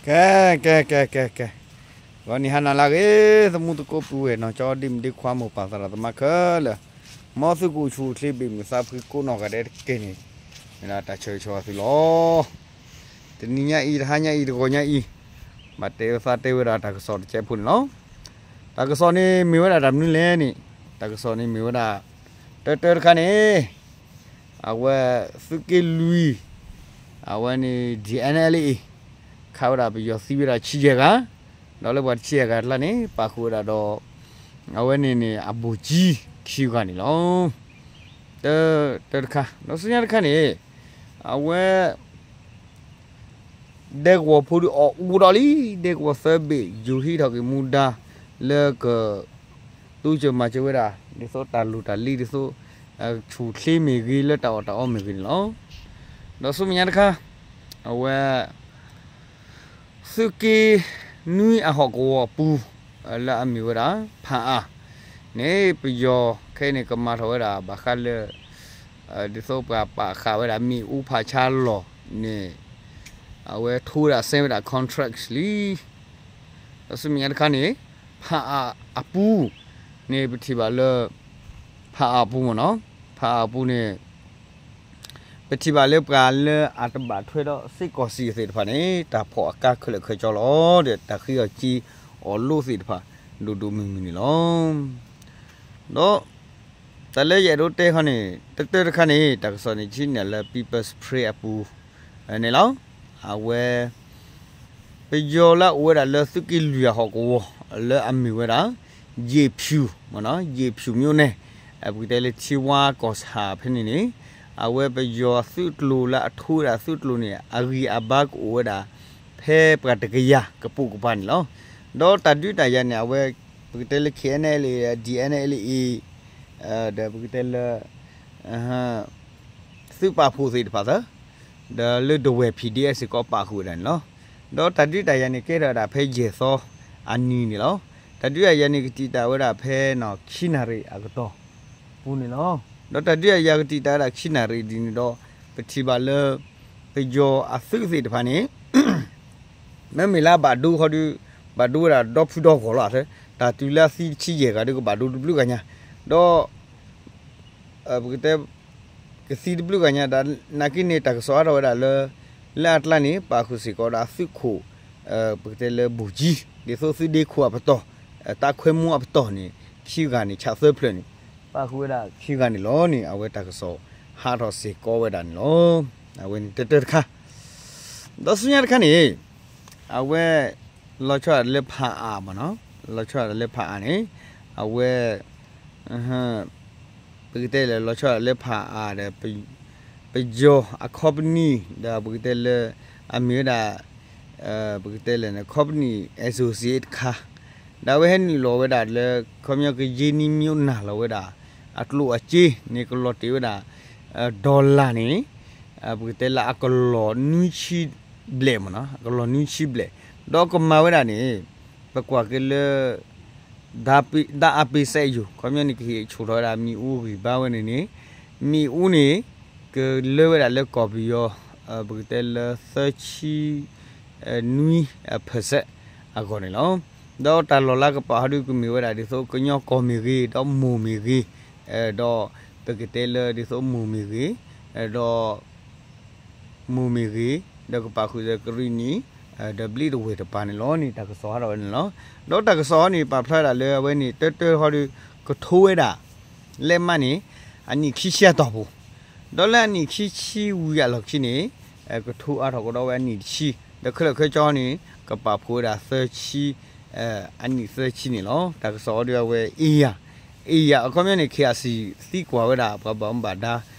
ကဲ ကဲ ကဲ ကဲ ကဲ, ဂီၤနံၤဟါနၤလၢအဂ့ၤ သမူသကိးပုၢ်ဝဲၢ်နီၢ်ကၠီဒ့မုၣ်ဒ့ခွါမိၢ်ပၢ်သရၣ်သမါခဲလၢာ်, မ်သုကအိၣ်ဆူၣ်အိၣ်ချ့ဘ့ၣ်မုာ်သးဖှံကိးနီၢ်ဂၤဒဲးတက့ၢ်န့ၣ်, မ့ၢ်ဒၣ်တၢ်ဆၢဂ့ၤဆၢဝါသုလီၤ. တနံၤညါအံၤ တဟါညါအံၤ တဂီၤညါအံၤ, ဘၣ်တဲဝဲသးတဲဝဲဒၣ်တၢ်ကစီၣ်တစဲးဖိန့ၣ်လီၤ. တၢ်ကစီၣ်န့ၣ်မ့ၢ်ဝဲဒၣ်တၢ်မနုၤလဲၣ်န့ၣ်, တၢ်ကစီၣ်န့ၣ်မ့ၢ်ဝဲဒၣ် တၢတၢတခါန့ၣ် အဝဲ သုးက့လွံၢ် အဝဲန့ၣ် ဒံၣ်အဲၣ်အဲၣ်လ့ ခးဝဲဒၣ်ပယီၤသံဝဲဒၣ်ဆံယဲၢ်ဂၤ, ဒီးလၢပှၤတဆံယဲၢ်ဂၤအကျါန့ၣ် ပာ်ဃုာ်ဝဲဒၣ်ဒီး အဝဲန့ၣ်န့ၣ် အဘူးကၠံခံဂၤန့ၣ်လီၤ. တၢ တၢတခါ ဒီးဆူညါတခါန့ၣ် အဝဲ ဒဲကဝီၤဖိဒုးအီၣ်အူဒီးလံ, ဒဲကဝီၤသၢဘ့ၣ် ယူၤဟံးထီၣ်က့ၤမူဒါ လၢက သူစၢၤမၤစၢၤဝဲဒၣ် ဒ်သိးတၢ်လိၣ်တၢ်လံ ဒ်သိး ဆူၣ်ချ့မ့ၢ်ဂ့ၤ လၢတၢ်အီၣ်တၢ်အီမ့ၢ်ဂ့ၤန့ၣ်လီၤ. ဒီးဆူမဲာ်ညါတခါ အဝဲ သုးက့နွံအဟီၣ်ကဝီၤအပူၤ လၢအမ့ၢ်ဝဲဒၣ် ဖၣ်အၣ်န့ၣ် ပယီၤခဲအံၤန့ၣ် ကမၤထီၣ်ဝဲဒၣ်ဘၣ်ဃးလၢ ဒ်သိးပှၤပာ်ဃာ်ဝဲဒၣ်မ့ၣ်အူဖးဆါလီၢ်န့ၣ် အဝဲထိဝဲဒၣ် sign ဝဲဒၣ် contract လံ. ဒီးဆူမဲာ်ညါတခါန့ၣ် ဖၣ်အၣ်အပူၤန့ၣ် ပထံၣ်ဘၣ်လၢ ဖၣ်အၣ်အပူၤမ့ၢ်နီၤ, ဖၣ်အၣ်အပူၤန့ၣ် ပထံၣ်ဘၣ်လၢပှၤလၢအတဘၣ်ထွဲဒီးစ့ၢ်ကီးစံးသ့ၣ်တဖၣ်န့ၣ် တၢ်ဖီၣ်အကါခဲလၢာ်ခဲဆ့လီၤ. ဒီးတၢ်ဃ့အီၤက့အီၤလိသ့ၣ်တဖၣ် ဒိၣ်ဒိၣ်မုၢ်မုၢ်န့ၣ်လီၤ. ဒီး တၢ်လၢယအဲၣ်ဒိးတဲခီန့ၣ် တၢတၢတခါန့ၣ် တၢ်ကစီၣ်န့ၣ် ဆံန့ၣ်လၢ People's Spring အပူၤန့ၣ်လီၤ. အဝဲ ပယီၤလၢအအိၣ်ဝဲဒၣ်လၢသုးက့လွံၢ်အဟီၣ်ကဝီၤ လၢအမ့ၢ်ဝဲဒၣ် ယ့ၣ်ဖၠူၣ် မ့ၢ်နီၤ, ယ့ၣ်ဖၠူၣ်မ့ၢ်အိၣ်န့ၣ် ပကတဲလၢထံဝါကီၢ်ဆၣ်ဖဲန့ၣ်န့ၣ် အဝဲပယီၤသုးကျိၤလၢအထိဝဲဒၣ်သုးကျိၤန့ၣ် အဂံၢ်အဘါကအိၣ်ဝဲဒၣ် ဖဲပှၤတကယၤကပိာ်ကပၤန့ၣ်လီၤ. ဒီးတၢ်ဒုးတၢ်ယၤန့ၣ် အဝဲ ပကတဲလၢ KNLA, DNLA ဒီးပကတဲလၢ သုးပာ်ဖှိၣ်သ့ၣ်တဖၣ်သၢ ဒီးလၢဒဝဲၢ် PDF စ့ၢ်ကီးပာ်ဃုာ်ဝဲဒၣ်န့ၣ်လီၤ. ဒီးတၢ်ဒုးတၢ်ယၤန့ၣ် ကဲထီၣ်ဝဲဒၣ်ဖဲယဲၢ်သီအနံၤန့ၣ်လီၤ. တၢ်ဒုးတၢ်ယၤန့ၣ် ကတံာ်တာ်ဝဲဒၣ်ဖဲ ခံနၣ်ရံၣ်အကတီၢ်ပူၤန့ၣ်လီၤ. ဒီးတၢ်ဒုးတၢ်ယၤကတံာ်တာ်ဝဲဒၣ်ခံနၣ်ရံၣ်ဒ်န့ၣ်ဒီး ပထံၣ်ဘၣ်လၢ ပယီၤအသုးသ့ၣ်တဖၣ်န့ၣ် မ့မ့ၢ်လၢအဘၣ်ဒိခီဒုး ဘၣ်ဒိဝဲဒၣ်ဒီဖုဒီဂီၢ်လီၤ. တၢ်တုၤလၢအသံတဆံယဲၢ်ဂၤဒုး ကဘၣ်ဒိတဘျုးဂၤညါ, ဒီး ပကတဲ ကသံတဘျုးဂၤညါဒီး နာ်က့န့ၣ် တၢ်ကစီၣ်အါထီၣ်ဝဲဒၣ်လၢ လၢအကျါန့ၣ် ပာ်ဃုာ်စ့ၢ်ကီးဒီးအသုးခိၣ် ပကတဲလၢဘူးကၠံ ဒ်သိးသုးဒ့ခိၣ်အပတီၢ် တၢ်ခွဲမူအပတီၢ်န့ၣ် ခံဂၤန့ၣ် ဆၣ်သၢဖျၢၣ်န့ၣ် ပာ်ဃုာ်ဝဲဒၣ်ခံဂၤန့ၣ်လီၤန့ၣ် အဝဲတၢ်ကစီၣ်ဟးထီၣ်စ့ၢ်ကီးဝဲဒၣ်န့ၣ်လီၤ. အဝဲန့ၣ်တၢတၢတခါ ဒီးဆူညါတခါန့ၣ် အဝဲ လီၤဆီဒၣ်တၢ်လၢဖၣ်အၣ်မ့ၢ်နီၤ, လီၤဆီဒၣ်တၢ်လၢဖၣ်အၣ်န့ၣ် အဝဲ ပကတဲလၢလီၤဆီဒၣ်တၢ်လၢဖၣ်အၣ်ဒီး ပယီၤအ company ဒီးပကတဲလၢ အမ့ၢ်ဝဲဒၣ် ပကတဲလၢ company associate တခါ ဒီးအဝဲဟဲနုာ်လီၤဝဲဒၣ်လၢ ခီပညီကယ့နံမံၤအိၣ်နၢ်လီၤဝဲဒၣ် အကျိၣ်အစ့န့ၣ် ကလီၤတ့ၢ်ဝဲဒၣ် dollar န့ၣ် ပကတဲလၢအကလီၤနွံဆံဘျဲၣ်မ့ၢ်နီၤ, အကလီၤနွံဆံဘျဲၣ်, ဒီးကမၤဝဲဒၣ်န့ၣ် ပကွၢ်က့ၤလၢ ဓာတ်အားပေးစက်ရုံ ခီပညီန့ၣ် ကဟ့ၣ်ဆိၣ်ထီၣ်ဝဲဒၣ်မ့ၣ်အူဂံၢ်ဘါဝဲန့ၣ်န့ၣ် မ့ၣ်အူန့ၣ် ကလၢဝဲဒၣ်လၢကီၢ်ပယီၤ ပကတဲလၢသၢဆံ နွံ percent အဂီၢ်န့ၣ်လီၤ. ဒီးတၢ်လီၢ်လၢကပာ်ဟီဒုးကမ့ၢ်ဝဲဒၣ် ဒ်သိးကညီကီၢ်မ့ၢ်ဂ့ၤ ဒီးမိၢ်မ့ၢ်ဂ့ၤ, ဒီးပကတဲလၢဒ်သိးမိၢ်မ့ၢ်ဂ့ၤ, ဒီး မိၢ်မ့ၢ်ဂ့ၤ, ဒီးကပာ်ဃုာ်ဒီးကရံၣ်နံၣ်, ဒီးဘျံးတဝဲၢ်တပၤန့ၣ်လီၤန့ၣ် တၢ်ကစီၣ်ဟးထီၣ်ဝဲန့ၣ်လီၤ. ဒီးတၢ်ကစီၣ်ဟီန့ၣ် ပာ်ဖျါဒၣ်လၢအဝဲန့ၣ် တၢတၢဟီဒုး ကထိဝဲဒၣ် လက်မှတ်န့ၣ် အနံၣ်ခံဆံအတီၢ်ပူၤ, ဒီးလၢအနံၣ်ခံဆံဝံၤအလီၢ်ခံန့ၣ် ကထိအါထီၣ်ကဒီးဝဲအနံၣ်တဆံ, ဒီးခဲလၢာ်ခဲဆ့န့ၣ် ကပာ်ဖှိၣ်ဝဲဒၣ်သၢဆံ အနံၣ်သၢဆံန့ၣ်လီၤ. တၢ်ကစီၣ်အီၤဒုးအဝဲ အ့ယၤ, အ့ယၤ အခီပညီန့ၣ် KIC သံကွၢ်ဝဲဒၣ်ပှၤဘၣ်မူဘၣ်ဒါ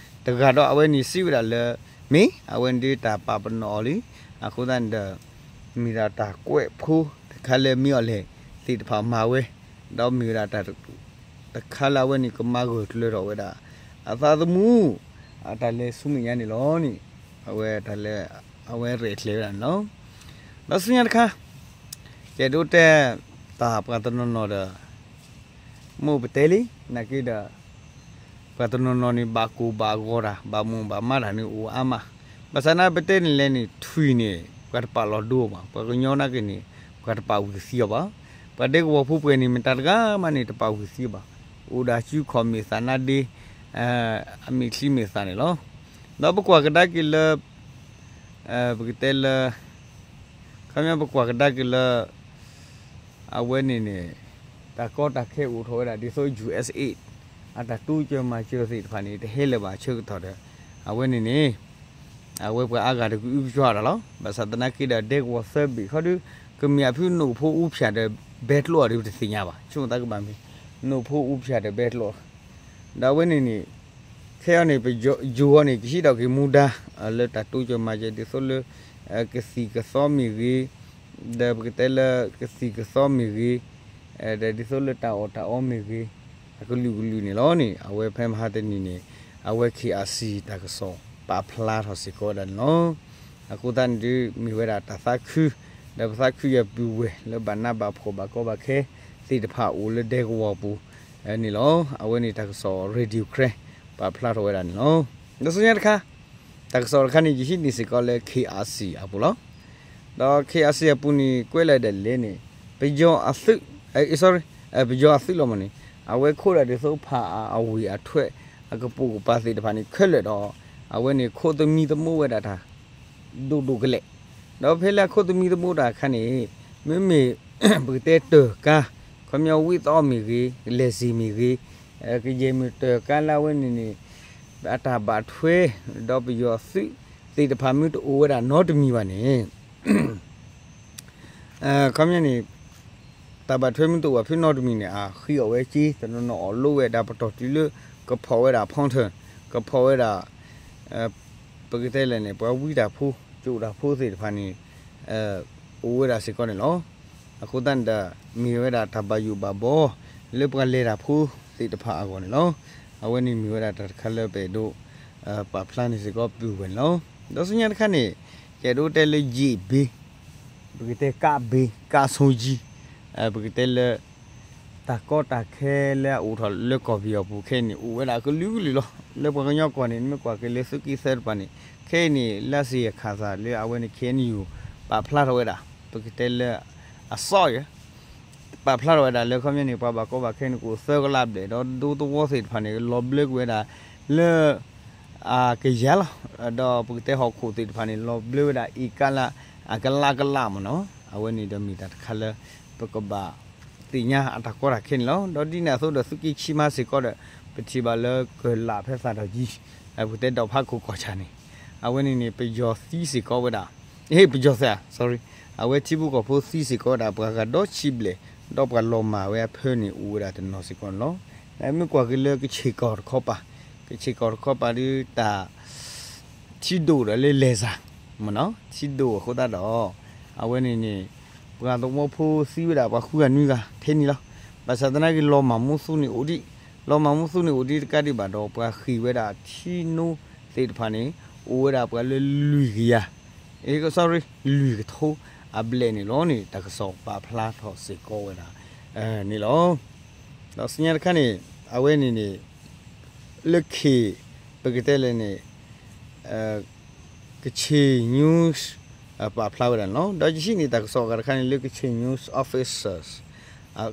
တဂၤဒီးအဝဲန့ၣ်စံးဝဲဒၣ်လၢ မ့ၢ်အဝဲန့ၣ်ဒုးတၢ်ပာ်ပနီၣ်အီၤလံ, အဃိသတးန့ၣ်ဒီး မ့ၢ်ဒၣ်တၢ်ကွဲးဖိတခါလၢမ့ၢ်အီၤလဲၣ်သ့ၣ်တဖၣ်မၤဝဲ, ဒီးမ့ၢ်ဝဲဒၣ်တၢ် တခါလၢအဝဲန့ၣ်ကမၤဂၢၢ်ကျၢၤထီၣ်ဝဲဒၣ် အသးသမူ အတၢ်လဲၤဆူမဲာ်ညါန့ၣ်လီၤန့ၣ် အဝဲတၢ်လၢ အဝဲရဲၣ်ကျဲၤဝဲဒၣ်န့ၣ်လီၤ. ဒီးဆူညါတခါ ယအဲၣ်ဒိးတဲ တၢ်ပှၤတနီၤနီၤဒီး မ့ၢ်ပတဲလံ နာ်က့ဒီး ပှၤတနီၤနီၤန့ၣ် ဘၣ်ကိၢ်ဘၣ်ဂီၤတၢ် ဘၣ်မိၢ်ဘၣ်မးတၢ်န့ၣ်အိၣ်အါမး, ဘၣ်ဆၣ်န့ၣ်ပတဲန့ၣ်လဲၣ်န့ၣ် ထွံၣ်န့ၣ် ပှၤတပာ်လီၤဒိအီၤဘၣ်, ပှၤကညီနာ်က့န့ၣ် ပှၤတပာ်ဝံၤသံအီၤဘၣ်. ပှၤဒဲကဝီၤဖိပှဲၤန့ၣ် မတၤတဂၤမးန့ၣ် တပာ်ဝံၤသံအီၤဘၣ်. အိၣ်ဒီးစုခီၣ်မ့ၢ်သးနါဒ့, အမ့ၢ်ချံမ့ၢ်သးန့ၣ်လီၤ. ဒီးပကွၢ်ကဒါက့ၤလၢ ပကတဲလၢ ခီပညီပကွၢ်ကဒါက့ၤလၢ အဝဲန့ၣ်န့ၣ် တၢ်ကီတၢ်ခဲအိၣ်ထီၣ်ဝဲဒၣ်ဒ်သိး ယူၢ်အၢ်အ့း အတၢ်တိစၢၤမၤစၢၤသ့ၣ်တဖၣ်န့ၣ် တဟဲလၢၤဘၣ်အဆၢကတီၢ်ဒီး အဝဲန့ၣ်န့ၣ် အဝဲပှၤအါဂၤတကအုကစွါတၢ်လီၤ. ဘၣ်ဆၣ်သနာ်က့ဒီး ဒဲကဝီၤသၢဘ့ၣ်ခီဒီး ကမ့ၢ်အဖုနိၣ်ဖိအူဖၠၣ်ဒီးဘဲကျိးအီၤဒီး ပတသ့ၣ်ညါဘၣ်. ဆိကမိၣ်သးကဘၣ်မ့ၢ် နိၣ်ဖိအူဖၠၣ်ဒီးဘဲကျိး ဒီးအဝဲန့ၣ်န့ၣ် ခဲအံၤန့ၣ် ပယိၤအီၤန့ၣ် ကဟံးထီၣ်က့ၤမူဒါ လၢတၢ်တိစၢၤမၤစၢၤဒ်သိးလၢ ကသံၣ်ကသီမ့ၢ်ဂ့ၤ, ဒီးပကတဲလၢကသံၣ်ကသီမ့ၢ်ဂ့ၤ, ဒီးဒ်သိးလၢတၢ်အီၣ်တၢ်အီမ့ၢ်ဂ့ၤ, အကလုာ်ကလုာ်န့ၣ်လီၤန့ၣ် အဝဲဖဲမဟါတနံၤန့ၣ် အဝဲ ခ့ၣ်အၣ်စံၣ် တၢ်ကစီၣ်ပာ်ဖျါထီၣ်စ့ၢ်ကီးဝဲဒၣ်န့ၣ်လီၤ. အဃိသတးန့ၣ်ဒုး မ့ၢ်ဝဲဒၣ်တၢ်သးခု, ဒီးပသးခုယၤပုၢ်ဝဲၢ်လၢဘၣ်နးဘၣ်ဖှီၣ်ဘၣ်ကီဘၣ်ခဲသ့ၣ်တဖၣ်အိၣ်လၢဒဲကဝီၤပူၤန့ၣ်လီၤ. အဝဲန့ၣ်တၢ်ကစီၣ် Radio Karen ပာ်ဖျါထီၣ်ဝဲဒၣ်န့ၣ်လီၤ. ဒီးဆူညါတခါ တၢ်ကစီၣ်တခါန့ၣ် ယဟံးန့ၢ်စ့ၢ်ကီးလၢ ခ့ၣ်အၣ်စံၣ် အပူၤလီၤ. ဒီး ခ့ၣ်အၣ်စံၣ် အပူၤန့ၣ် ကွဲးလၢဒ်လဲၣ်န့ၣ် ပယီၤအသုး, အ sorry, ပယီၤအသုးလီၤမးန့ၣ် အဝဲခိးဒၣ်ဒ်သိးဖးအါအဝ့ၢ်အထွဲ အကပိာ်ကပၤသ့ၣ်တဖၣ်န့ၣ်ခဲလၢာ်ဒီး အဝဲန့ၣ်ခိးသမံသမိးဝဲဒၣ်တၢ် ဒိၣ်ဒိၣ်ကလဲာ်, ဒီးဖဲလၢအခိးသမံသမိးတၢ်အခါန့ၣ် မ့မ့ၢ် ပကတဲတၢ်ကါ, ခီပညီဝ့ၢ်သီမ့ၢ်ဂ့ၤ, လဲၤစ့ၣ်မ့ၢ်ဂ့ၤ, ကယဲၢ်မ့ၢ်တၢ်ကါလၢအဝဲန့ၣ်န့ၣ် အတၢ်ဘၣ်ထွဲ ဒီးပယီၤသုးသ့ၣ်တဖၣ်မ့ၢ်တအိၣ်ဝဲဒၣ်နီတမံၤဘၣ်န့ၣ် ခီပညီန့ၣ် တၢ်ဘၣ်ထွဲမ့ၢ်တအိၣ်ဘၣ်ဖုနီတမံၤန့ၣ် အဃံအီၣ်ဝဲက့ တနီၤနီၤအီၣ်လိဝဲဒၣ်ပတီၢ်တုၤလၢ ကဖီၣ်ဝဲဒၣ် ဖီၣ်ထၢၣ်, ကဖီၣ်ဝဲဒၣ် ပကတဲလဲၣ်န့ၣ် ပှၤဝံတၢ်ဖိ ကၠိၣ်တၢ်ဖိသ့ၣ်တဖၣ်န့ၣ် အိၣ်ဝဲဒၣ်စ့ၢ်ကီးန့ၣ်လီၤ. အဃိသတးန့ၣ်ဒီး မ့ၢ်ဝဲဒၣ်တၢ်ဘၣ်ယိၣ်ဘၣ်ဘီ လၢပှၤလဲၤတၢ်ဖိသ့ၣ်တဖၣ်အဂီၢ်န့ၣ်လီၤ. အဝဲန့ၣ်မ့ၢ်ဝဲဒၣ်တၢ်တခါလၢပအဲၣ်ဒိး ပာ်ဖျါန့ၣ်စ့ၢ်ကီးပုၢ်ဝဲၢ်န့ၣ်လီၤ. ဒီးဆူညါတခါန့ၣ် ယအဲၣ်ဒိးတဲလၢယ့ၣ်ဘ့ ပကတဲကးဘ့ ကးဆိကံ, ပကတဲလၢ တၢ်ကီတၢ်ခဲလၢအအိၣ်ထီၣ်လၢကီၢ်ပယီၤပူၤခဲအံၤန့ၣ် အိၣ်ဝဲဒၣ်ကလုာ်ကလုာ်လီၤ. လၢပှၤကညီကီၢ်န့ၣ် နမ့ၢ်ကွၢ်က့ၤလၢသုးက့သၢတပၤန့ၣ် ခဲအံၤန့ၣ် လၢစ့ၢ်အခၣ်သးလၢအဝဲန့ၣ် ခ့ၣ်အဲၣ်ယူၣ် ပာ်ဖျါထီၣ်ဝဲဒၣ် ပကတဲလၢ အစီၣ်ယဲ ပာ်ဖျါထီၣ်ဝဲဒၣ်လၢခီပညီန့ၣ် ပှၤဘၣ်ကီဘၣ်ခဲန့ၣ် ကအိၣ်သၢကလးဘျဲၣ် ဒီးဒူသဝီသ့ၣ်တဖၣ်န့ၣ် လီၤဘျၢက့ၤဝဲဒၣ် လၢ အကယၤလီၤ. ဒီးပကတဲဟီၣ်ခိၣ်သ့ၣ်တဖၣ်န့ၣ် လီၤဘျၢဝဲဒၣ်အ့ၣ်ကလး အကလးကလးမ့ၢ်နီၤ. အဝဲန့ၣ်ဒီးမ့ၢ်တၢ်တခါလၢ ပကဘၣ်သ့ၣ်ညါအတၢ်ကီတၢ်ခဲန့ၣ်လီၤ. ဒီးဒ်န့ၣ်အသိးဒီးသုးက့ခံမါစ့ၢ်ကီးဒီး ပထံၣ်ဘၣ်လၢကလးဖဲသးဒီးကံ ပကတဲဒီးဖးခိၣ်ကီၢ်ဆၣ်န့ၣ် အဝဲန့ၣ်န့ၣ် ပယီၤသံစ့ၢ်ကီးဝဲဒၣ် ဟ့ၣ် ပယီၤသး sorry အဝဲထံဖိကီၢ်ဖိသံစ့ၢ်ကီးဝဲဒၣ် ပှၤဂၤဒီဆံဘျဲၣ် ဒီးပှၤလီၤမၢ်ဝဲအဖၢန့ၣ် အိၣ်ဝဲဒၣ်တနီၤစ့ၢ်ကီးန့ၣ်လီၤ. မ့ၢ်ကွၢ်က့ၤလၢကဆ့ၣ်ကီၢ်တခီပၤ ကဆ့ၣ်ကီၢ်တခီပၤဒီးတၢ် ထံဒိၣ်ဒီးလၢလဲၤစၢ် မ့ၢ်နီၤ ထံဒိၣ်အဃိသတးဒီး အဝဲန့ၣ်န့ၣ် ပှၤသဝီဖိသံဝဲဒၣ်ပှၤဃုဂၤနွံဂၤ ထဲန့ၣ်လီၤ. ဘၣ်ဆၣ်သနာ်က့ လီၤမၢ်မူသူန့ၣ်အိၣ်ဒံး လီၤမၢ်မူသူန့ၣ်အိၣ်ဒံးတကးဒံးဘၣ်ဒီး ပှၤဃ့ၢ်ဝဲဒၣ်ထံနိသ့ၣ်တဖၣ်န့ၣ် အိၣ်ဝဲဒၣ်ပှၤလၢလွံၢ်ကယၤ sorry လွံၢ်ကထိအဘျဲၣ်န့ၣ်လီၤန့ၣ် တၢ်ကစီၣ်ပာ်ဖျါထီၣ်စ့ၢ်ကီးဝဲဒၣ်န့ၣ်လီၤ. ဒီးဆူညါတခါန့ၣ် အဝဲန့ၣ်န့ၣ် လၢခ့ၣ် ပကတဲလဲၣ်န့ၣ် Kachin News ပာ်ဖျါဝဲဒၣ်န့ၣ်လီၤ. ဒီးယဟံးန့ၢ်တၢ်ကစီၣ်အဂၤတခါန့ၣ်လၢ Kachin News Officers,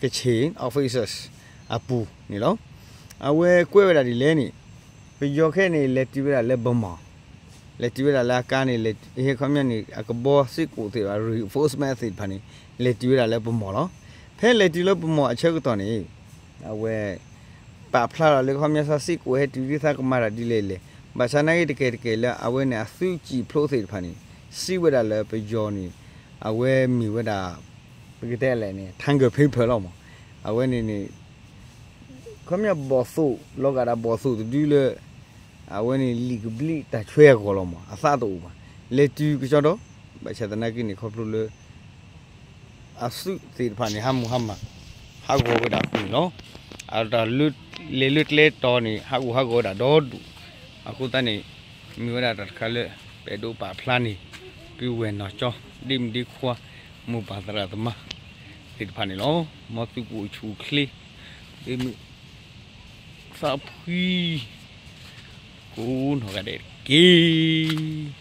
Kachin Officers အပူၤန့ၣ်လီၤ. အဝဲကွဲးဝဲဒၣ်ဒ်လဲၣ်န့ၣ် ပယီၤခဲအံၤန့ၣ် လဲၤတုၤဝဲဒၣ်လၢ ဗန်းမော် လဲၤတုၤဝဲဒၣ်လၢအကါန့ၣ် လဲၤ ဟဲခီပညီန့ၣ် အကဘီစ့ၢ်ကီးသ့ၣ်တဖၣ် reinforcement သ့ၣ်တဖၣ်န့ၣ် လဲၤတုၤဝဲဒၣ်လၢ ဗန်းမော် လီၤ. ဖဲလဲၤတုၤလၢ ဗန်းမော် အဆၢကတီၢ်န့ၣ် အဝဲ ပာ်ဖျါထီၣ်လၢခီပညီ စ့ၢ်ကီးဟဲတုၤဒ်သးကမၤတၢ်ဒ်လဲၣ်လဲၣ် ဘၣ်ဆၣ်သနာ်က့ တကဲတကဲလၢ အဝဲန့ၣ်အသုးကံၢ်ဖျိသ့ၣ်တဖၣ်န့ၣ် စံးဝဲဒၣ်လၢပယီၤန့ၣ် အဝဲမ့ၢ်ဝဲဒၣ် ပကတဲလဲၣ်န့ၣ် tanker paper လီၤမး. အဝဲန့ၣ်န့ၣ် ခီပညီဘီၣ်သိၣ် လီၤဂာ်ဒၣ်ဘီၣ်သိၣ်တဒုလၢ အဝဲန့ၣ်လံာ်ကဘျံးတၢ်ဆွဲအဂီၢ်လီၤမး အသးတအိၣ်ဘၣ်. လဲၤတုၤကစီဒီး ဘၣ်ဆၣ်သနာ်က့န့ၣ် ခီဖျိလၢ အသုးသ့ၣ်တဖၣ်န့ၣ် ဟးမုၢ်ဟါမၢ် ဟးဂီၤဝဲဒၣ်အဃိန့ၣ်လီၤ. အတၢ်လၢ လဲၤလၢကျဲတီၤန့ၣ် ဟးဂီၤဟးဂီၤဝဲဒၣ်ဒီဒူၣ် အဃိသတးန့ၣ် မ့ၢ်ဝဲဒၣ်တၢ်တခါလၢ ပအဲၣ်ဒိးပာ်ဖျါန့ၣ် ပုၢ်ဝဲၢ်နီၢ်ကၠီ ဒ့မုၣ်ဒ့ခွါ မိၢ်ပၢ်သရၣ်သမါ သ့ၣ်တဖၣ်န့ၣ်လီၤ. မ်သုကအိၣ်ဆူၣ်အိၣ်ချ့ ဒ့မုၣ် သးဖှံ ကိးနီၢ်ဂၤဒဲးတက့ၢ်.